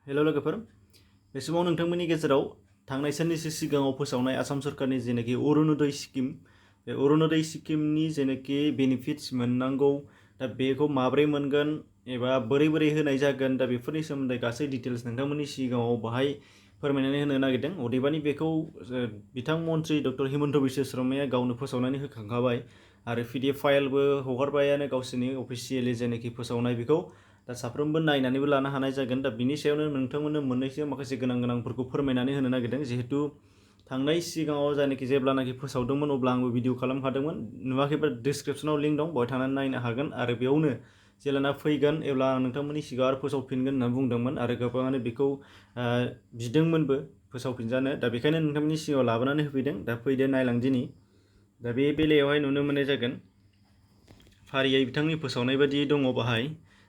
हेल' लोगोफोर, बे समाव नोंथांमोननि गेजेराव थांनाय साननैसो सिगाङाव फोसावनाय आसाम सरकारनि जेनाखि अरुणोदय स्किम, बे अरुणोदय स्किमनि जेनाखि बेनिफिट्स मोननांगौ, दा बेखौ माब्रै मोनगोन एबा बोरै होनाय जागोन, दा बेफोरनि सोमोन्दै गासै डिटेल्स नोंथांमोननि सिगाङाव बाहाय फोरमायनानै होनो नागिरदों। अदेबानि बेखौ बिथां मन्त्रि डक्टर हिमन्त बिश्व शर्माया गावनो फोसावनानै होखांखाबाय आरो PDF फाइलबो हगारबायानो गावसोरनि अफिसियेलि जेनाखि फोसावनाय बेखौ। दा साफ्रोमबो नायनानैबो लानो हानाय जागोन। दा बिनि सायावनो नोंथांमोननो मोननैसो माखासे गोनांफोरखौ फोरमायनानै होनो नागिरदों। जिहेतु थांनाय सिगाङाव जायनाखि जेब्लानाखि फोसावदोंमोन अब्ला आंबो भिडिअ खालामखादोंमोन। नुवाखैबा डिसक्रिपसनाव लिंक दं, बेवहाय थांनानै नायनो हागोन। आरो बेयावनो जेब्लाना फैगोन अब्ला आं नोंथांमोननि सिगाङाव आरो फोसावफिनगोन होनना बुंदोंमोन आरो गोबाङानो बेखौ बिदोंमोनबो फोसावफिनजानो। दा बेखायनो नोंथांमोननि सिगाङाव लाबोनानै होफैदों। दा फैदो नायलांदिनि। दा बे बेलायावहाय नुनो मोननाय जागोन फारियै बिथांनि फोसावनाय बायदि दङ बाहाय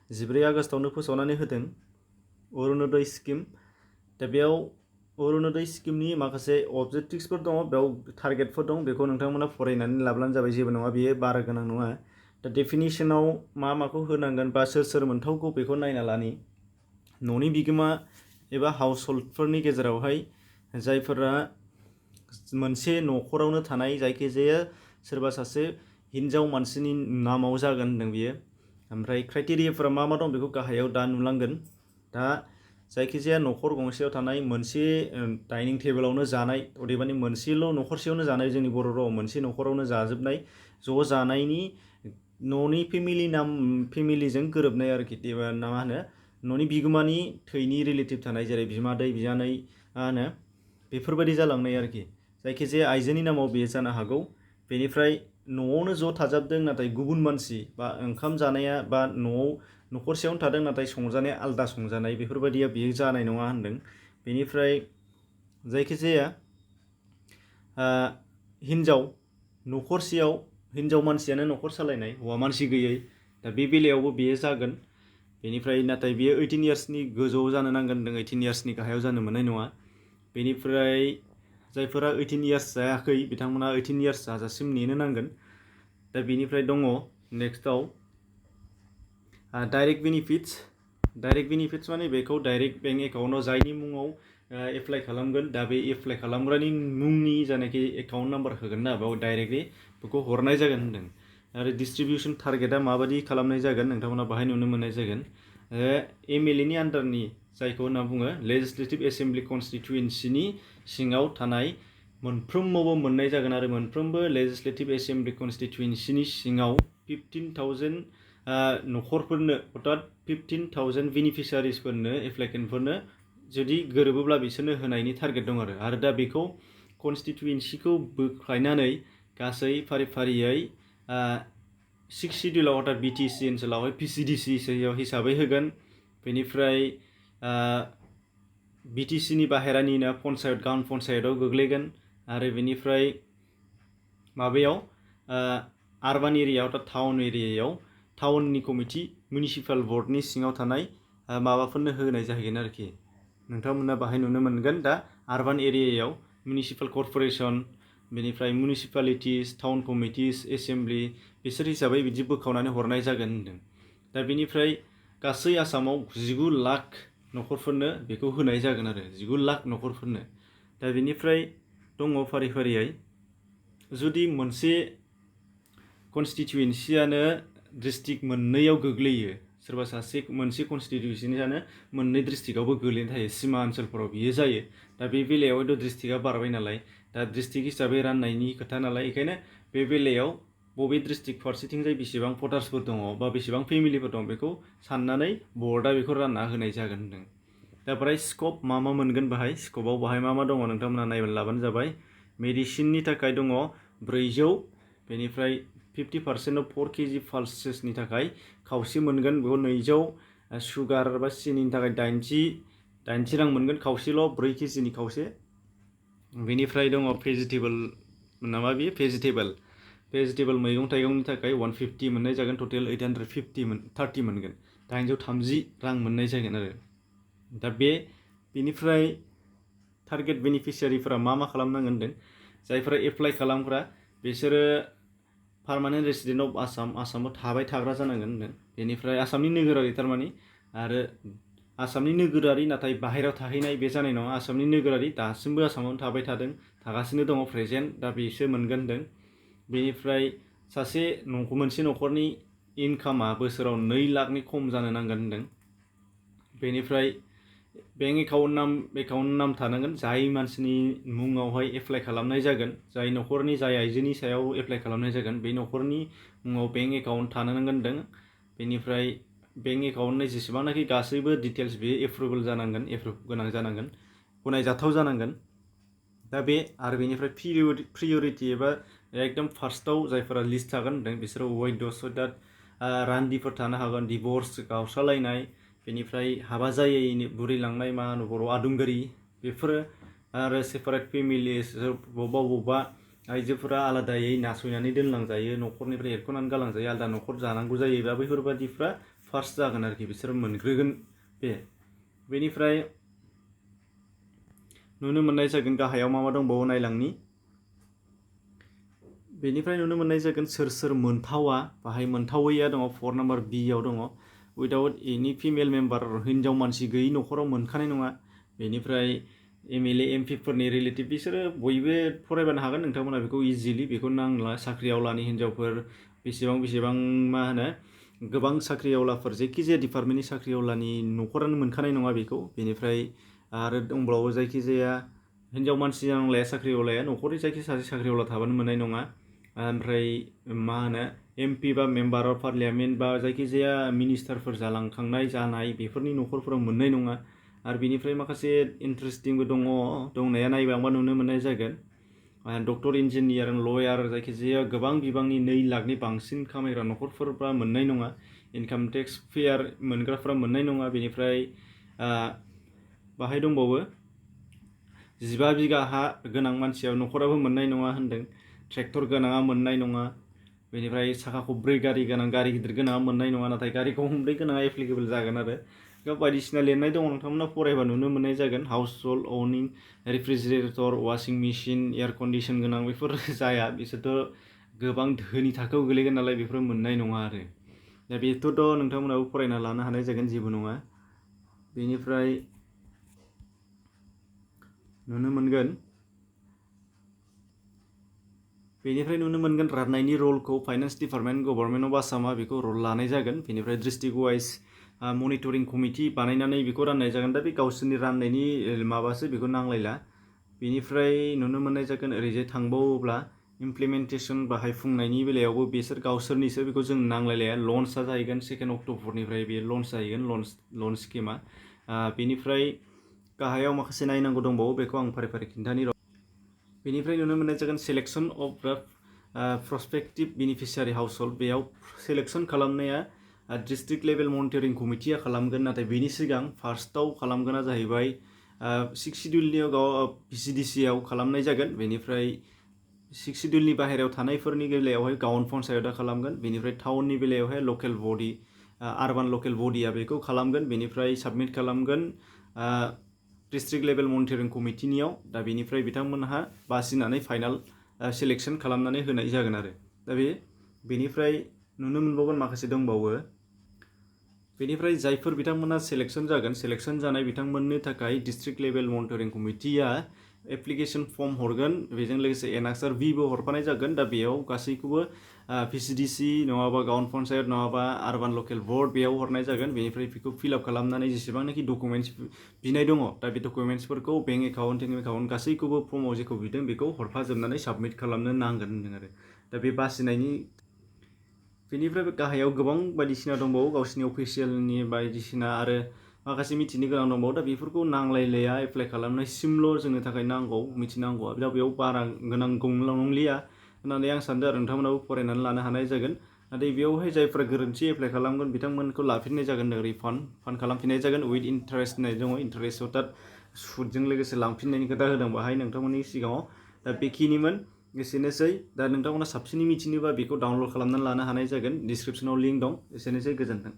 14 आगस्टआवनो फोसावनानै होदों अरुणोदय स्किम। दा बेयाव अरुणोदय स्किमनि माखासे अबजेक्टिभ्सफोर दङ, बेयाव टारगेटफोर दं, बेखौ नोंथांमोना फरायनानै लाब्लानो जाबाय, जेबो नङा, बेयो बारा गोनां नङा। दा डेफिनिसनाव माखौ होनांगोन बा सोर मोनथावगौ बेखौ नायना लानि। न'नि बिगोमा एबा हाउस हल्डफोरनि गेजेरावहाय जायफोरा मोनसे न'खरावनो थानाय जायखिजाया सोरबा सासे हिन्जाव मानसिनि नामाव जागोन होनदों बियो। ओमफ्राय क्राइटेरियाफोरा मा दं बेखौ गाहायाव दा नुलांगोन। दा जायखिजाया न'खर गंसेयाव थानाय मोनसे डाइनिं टेबोलावनो जानाय, अदेबानि मोनसेल' न'खरसेयावनो जानाय, जोंनि बर' रावाव मोनसे न'खरावनो जाजोबनाय, ज' जानायनि न'नि फेमिलिजों गोरोबनाय आरोखि, मा होनो न'नि बिगोमानि थैनि रिलेटिभ थानाय, जेरै बिमादै बियानै मा होनो बेफोरबायदि जालांनाय आरोखि। जायखिजाया आइजोनि नामाव बेयो जानो हागौ। बेनिफ्राय न'आवनो ज' थाजाबदों नाथाय गुबुन मानसि बा ओंखाम जानाया बा न'खरसेयावनो थादों नाथाय संजानाया आलादा संजानाय, बेफोरबायदिया बेयो जानाय नङा होनदों। बेनिफ्राय जायखिजाया हिन्जाव न'खरसेयाव हिन्जाव मानसियानो न'खर सालायनाय, हौवा मानसि गैयै, दा बे बेलायावबो बेयो जागोन। बेनिफ्राय नाथाय बेयो 18 इयार्सनि गोजौआव जानो नांगोन होनदों, 18 इयार्सनि गाहायाव जानो मोननाय नङा। बेनिफ्राय जायफोरा 18 इयार्स जायाखै बिथांमोना 18 इयार्स जाजासिम नेनो नांगोन। दा बेनिफ्राय दङ नेक्स्टआव डाइरेक्ट बेनिफिट्स माने बेखौ डाइरेक्ट बेंक एकाउन्टआव जायनि मुङाव एप्लाइ खालामगोन, दा बे एप्लाइ खालामग्रानि मुंनि जायनाखि एकाउन्ट नाम्बार होगोन ना, बेयाव डाइरेक्टलि बेखौ हरनाय जागोन होनदों। आरो डिस्ट्रिबिउसन टारगेटआ माबायदि खालामनाय जागोन नोंथांमोना बाहाय नुनो मोननाय जागोन। MLA नि आन्डारनि जायखौ होनना बुङो लेजिस्लेटिभ एसेम्बलि कनस्टिटुयेन्सिनि सिङाव थानाय मोनफ्रोमावबो मोननाय जागोन। आरो मोनफ्रोमबो लेजिस्लेटिभ एसेम्बलि कनस्टिटुयेन्सिनि सिङाव 15,000 न'खरफोरनो, अर्थात 15,000 बेनिफिसारिसफोरनो, एप्लाइकेन्टफोरनो जुदि गोरोबोब्ला बिसोरनो होनायनि टारगेट दं। आरो दा बेखौ कनस्टिटुयेन्सिखौ बोख्लायनानै गासै फारियै 6 सिडिउलाव, अर्थात BTC ओनसोलावहाय PCDC हिसाबै होगोन। बेनिफ्राय BTCनि बाहेरानिनो पन्सायत, गाउन पन्सायतआव गोग्लैगोन। आरो बेनिफ्राय माबायाव आरबान एरिया, अर्थात टाउन एरियायाव टाउननि कमिटि, मिउनिसिपाल बर्डनि सिङाव थानाय माबाफोरनो होनाय जाहैगोन आरोखि। नोंथांमोना बाहाय नुनो मोनगोन दा आरबान एरियायाव मिउनिसिपाल कर्प'रेसन, बेनिफ्राय मिउनिसिपालिटिस, टाउन कमिटिस, एसेम्बलि, बिसोर हिसाबै बिदि बोखावनानै हरनाय जागोन होनदों। दा बेनिफ्राय गासै आसामाव 19 लाख न'खरफोरनो बेखौ होनाय जागोन आरो 19 लाख न'खरफोरनो। दा बेनिफ्राय दङ फारियै जुदि मोनसे कनस्टिटुयेन्सियानो डिस्ट्रिक्ट मोननैयाव गोग्लैयो, सोरबा सासे मोनसे कनस्टिटुयेन्सियानो मोननै डिस्ट्रिक्टआवबो गोग्लैना थायो, सिमा ओनसोलफोराव बियो जायो। दा बे बेलायावहायथ' डिस्ट्रिक्टआ बारबाय नालाय, दा डिस्ट्रिक्ट हिसाबै राननायनि खोथा नालाय, बेखायनो बे बेलायाव बबे डिस्ट्रिक्ट फारसेथिंजाय बेसेबां भटार्सफोर दङ बा बेसेबां फेमिलिफोर दं बेखौ साननानै बर्डआ बेखौ रानना होनाय जागोन होनदों। दा ओमफ्राय स्कप मा मोनगोन बाहाय, स्कपआव बाहाय मा दङ नोंथांमोना नायबानो लाबानो जाबाय। मेडिसिननि थाखाय दङ 400, बेनिफ्राय 50% 4 kg पाल्सेसनि थाखाय खावसे मोनगोन, बेखौ 200, सुगार बा सिनिनि थाखाय 80 रां मोनगोन खावसेल', 4 kgनि खावसे। बेनिफ्राय दङ भेजिटेबोल नामा बेयो, भेजिटेबोल मैगं थाइगंनि थाखाय 150 मोननाय जागोन, टटेल 830 मोनगोन, 830 रां मोननाय जागोन आरो। दा बेनिफ्राय टारगेट बेनिफिसियारिफोरा मा खालामनांगोन होनदों, जायफोरा एप्लाइ खालामग्रा बिसोरो पार्मानेन्ट रेसिडेन्ट अफ आसामाव थाबाय थाग्रा जानांगोन होनदों। बेनिफ्राय आसामनि नोगोरारि थारमाने, आरो आसामनि नोगोरारि नाथाय बाहेरायाव थाहैनाय बे जानाय नङा। आसामनि नोगोरारि दासिमबो आसामावनो थाबाय थादों, थागासिनो दङ प्रेजेन्ट, दा बेसो मोनगोन होनदों। बेनिफ्राय मोनसे न'खरनि इनकामा बोसोराव 2 लाखनि खम जानो नांगोन होनदों। बेनिफ्राय बेंक एकाउन्ट नाम थानांगोन, जाय मानसिनि मुङावहाय एप्लाइ खालामनाय जागोन, जाय न'खरनि जाय आइजोनि सायाव एप्लाइ खालामनाय जागोन, बे न'खरनि मुङाव बेंक एकाउन्ट थानो नांगोन होनदों। बेनिफ्राय बेंक एकाउन्टनि जेसेबांनाखि गासैबो डिटेल्स बेयो एप्रुभ गोनां जानांगोन, गनायजाथाव जानांगोन। दा बे आरो बेनिफ्राय प्रियरिटि एबा एकदम फार्स्टआव जायफोरा लिस्ट थागोन होनदों बिसोरो वैधस दा रान्दिफोर थानो हागोन, डिभर्स गावस्रालायनाय, बेनिफ्राय हाबा जायै बुरैलांनाय मा होनो बर' आदुंगारि, बेफोरो आरो सेपारेट फेमिलिस, बबेबा आइजोफोरा आलादायै नासयनानै दोनलांजायो, न'खरनिफ्राय एरख'नानै गालांजायो, आलादा न'खर जानांगौ जायोब्ला बैफोरबादिफ्रा फार्स्ट जागोन आरोखि, बिसोर मोनग्रोगोन बे। बेनिफ्राय नुनो मोननाय जागोन गाहायाव मा दंबावो नायलांनि। बेनिफ्राय नुनो मोननाय जागोन सोर मोनथावा, बाहाय मोनथावैया दङ 4 नम्बर बियाव दङ, उइदाउट एनि फिमेल मेम्बार, हिन्जाव मानसि गैयै न'खराव मोनखानाय नङा। बेनिफ्राय MLA MP फोरनि रिलेटिभ, बिसोरो बयबो फरायबानो हागोन, नोंथांमोना बेखौ इजिलि, बेखौ नांला। साख्रि आवलानि हिन्जावफोर बेसेबां मा होनो गोबां साख्रि आवलाफोर, जायखिजाया डिपार्टमेन्टनि साख्रि आवलानि न'खरानो मोनखानाय नङा बेखौ। बेनिफ्राय आरो दंबावो जायखिजाया हिन्जाव मानसि नांलाया, साख्रि आवलाया न'खरनि सासे साख्रि आवला थाबानो मोननाय नङा। ओमफ्राय मा होनो MP बा मेम्बार अफ पार्लियामेन्ट बा जायखिजाया मिनिस्टारफोर जानाय बेफोरनि न'खरफोराव मोननाय नङा। आरो बेनिफ्राय माखासे इन्टारेस्टिंबो दंनाया नायबांबा नुनो मोननाय जागोन। डक्टर, इन्जिनियार, लयार, जायखिजाया गोबां बिबांनि 2 लाखनि बांसिन खामायग्रा न'खरफोरबा मोननाय नङा। इनकाम टेक्स पेयार मोनग्राफ्रा मोननाय नङा। बेनिफ्राय बाहाय दंबावो 15 बिगा हा गोनां मानसिया न'खराबो मोननाय नङा होनदों। ट्रेक्टर गोनाङा मोननाय नङा। बेनिफ्राय साखा खब्रै गारि गिदिर गोनाङा मोननाय नङा, नाथाय गारि खब्रै गोनाङा एप्लिकेबल जागोन आरो। बेयाव बायदिसिना लिरनाय दङ, नोंथांमोना फरायबा नुनो मोननाय जागोन। हाउस हल्ड अनिं refrigerator, washing machine, air condition गोनां बेफोर जाया, बिसोरथ' गोबां धोनि थाखोआव गोलैगोन नालाय, बेफोर मोननाय नङा आरो। दा बेथ' नोंथांमोनाबो फरायना लानो हानाय जागोन, जेबो नङा। बेनिफ्राय नुनो मोनगोन राननायनि रलखौ फाइनान्स डिपार्टमेन्ट, गभर्नमेन्ट अफ आसामा बेखौ रल लानाय जागोन। बेनिफ्राय डिस्ट्रिक्ट वाइज मनिटरिं कमिटि बानायनानै बेखौ राननाय जागोन। दा बे गावसोरनि राननायनि माबासो, बेखौ नांलायला। बेनिफ्राय नुनो मोननाय जागोन ओरैजाय थांबावोब्ला इमप्लिमेन्टेसन, बाहायफुंनायनि बेलायावबो बिसोर गावसोरनिसो, बेखौ जों नांलायलाया। लन्चआ जाहैगोन 2 अक्ट'बरनिफ्राय बे लन्च जाहैगोन, लन स्किमा। बेनिफ्राय गाहायाव माखासे नायनांगौ दंबावो, बेखौ आं फारि फारि खिन्थानि र'। बेनिफ्राय नुनो मोननाय जागोन सेलेक्सन अफ दा प्रस्पेक्टिभ बेनिफिसियारि हाउसहल्ड। बेयाव सेलेक्सन खालामनाया डिस्ट्रिक्ट लेभेल मनिटरिं कमिटिया खालामगोन, नाथाय बेनि सिगां फार्स्टआव खालामगोना जाहैबाय 6 सिडिउलनियाव VCDC आव खालामनाय जागोन। बेनिफ्राय 6 सिडिउलनि बाहेरायाव थानायफोरनि बेलायावहाय गाउन पन्सायतआ खालामगोन। बेनिफ्राय टाउननि बेलायावहाय लकेल बडि, आरबान लकेल बडिया बेखौ खालामगोन। बेनिफ्राय साबमिट खालामगोन डिस्ट्रिक्ट लेभेल मनिटरिं कमिटिनियाव। दा बेनिफ्राय बिथांमोनहा बासिनानै फाइनाल सेलेक्सन खालामनानै होनाय जागोन आरो। दा बेनिफ्राय नुनो मोनबावगोन माखासे दंबावो। बेनिफ्राय जायफोर बिथांमोना सेलेक्सन जागोन, सेलेक्सन जानाय बिथांमोननि थाखाय डिस्ट्रिक्ट लेभेल मनिटरिं कमिटिया एप्लिकेसन फर्म हरगोन, बेजों लोगोसे एनाक्सार बिबो हरफानाय जागोन। दा बेयाव गासैखौबो VCDC नङाबा गाउन पन्सायत नङाबा आरबान लकेल बर्ड बेयाव हरनाय जागोन। बेनिफ्राय बेखौ फिलआप खालामनानै जेसेबांनाखि डकुमेन्टस बिनाय दङ, दा बे डकुमेन्टसफोरखौ बेंक एकाउन्ट गासैखौबो फर्मआव जेखौ बिदों बेखौ हरफाजोबनानै साबमिट खालामनो नांगोन होनदों आरो। दा बे बासिनायनि बेनिफ्राय गाहायाव गोबां बायदिसिना दंबावो, गावसिनि अफिसियेलनि बायदिसिना आरो माखासे मिथिनो गोनां दंबावो। दा बेफोरखौ नांलायलाया, एप्लाइ खालामनायसिमल' जोंनो थाखाय नांगौ, मिथिनांगौआ। दा बेयाव बारा गोनां नंलिया होननानै आं सानदों आरो नोंथांमोनाबो फरायनानै लानो हानाय जागोन। नाथाय बेयावहाय जायफोरा गोरोन्थि एप्लाइ खालामगोन बिथांमोनखौ लाफिननाय जागोन, फान्ड खालामफिननाय जागोन उइथ इन्टारेस्ट होननाय दङ। इन्टारेस्टआव दा सुदजों लोगोसे लांफिननायनि खोथा होदों बाहाय नोंथांमोननि सिगाङाव। दा बेखिनिमोन, एसेनोसै। दा नोंथांमोना साबसिनै मिथिनोबा बेखौ डाउनलड खालामनानै लानो हानाय जागोन, डिसक्रिपसनाव लिंक दं। एसेनोसै, गोजोन्थों।